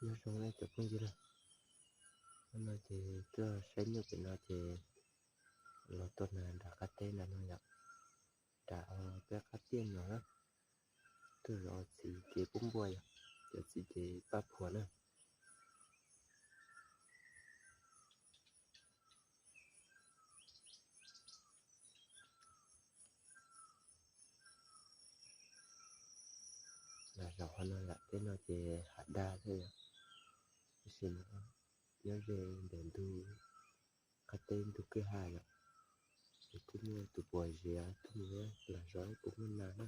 Nyob zoo nej cov phooj ywg na, hnub no ces tuaj saib nyuj pem no ces los tuaj nram qab teb nram no yom, nram peb qab tiaj no na. Tuaj zov txiv ces pub npua yom, cov txiv ces pab phuam na. Lam zov qhov no yom, tej no ces hav dag thiab yom, tab sis no nyob ze ntawm ntug qab teb ntug kwj ha yom, es twb muaj tus puas ziav tuaj mus lam zov ib puas muaj nas na.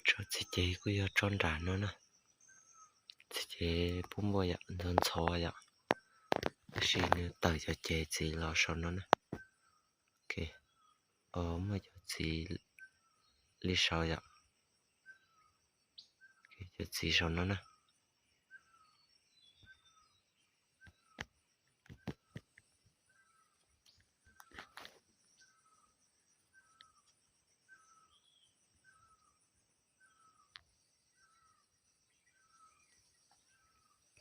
Tso txiv cev kuj yog tso nram no na. Txiv cev pub npua yom, ntxhov ntxhov yom, tab sis nws tawm cov cev txiv los saum no na. Muaj cov txiv li saud yom, cov txiv saum no na.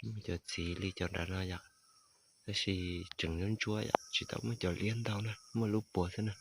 Muaj cov txiv li cov nrad no yom, tab sis tseem ntsuab ntsuab yom, tsis tau muaj cov liab ntau na, muaj lub puas xwb na.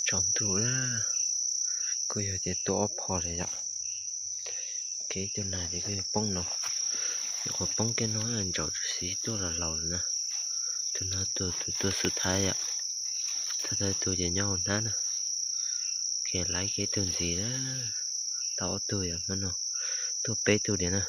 Tsaus ntuj lawm, kuj yog tias tua ob pho lawm yom. Kev ib tug nag ces kuj yuav poob no, nyuam qhuav poob kiag no ntsaum tsuas xis tuaj los laus lawm na. Tus no tus tua xub thawj yom, thawj thawj tus ces nyob hauv hnab na. Kev laiv kev tug ntxiv na, tau ob tug yom, hmo no tuaj peb tug diam na.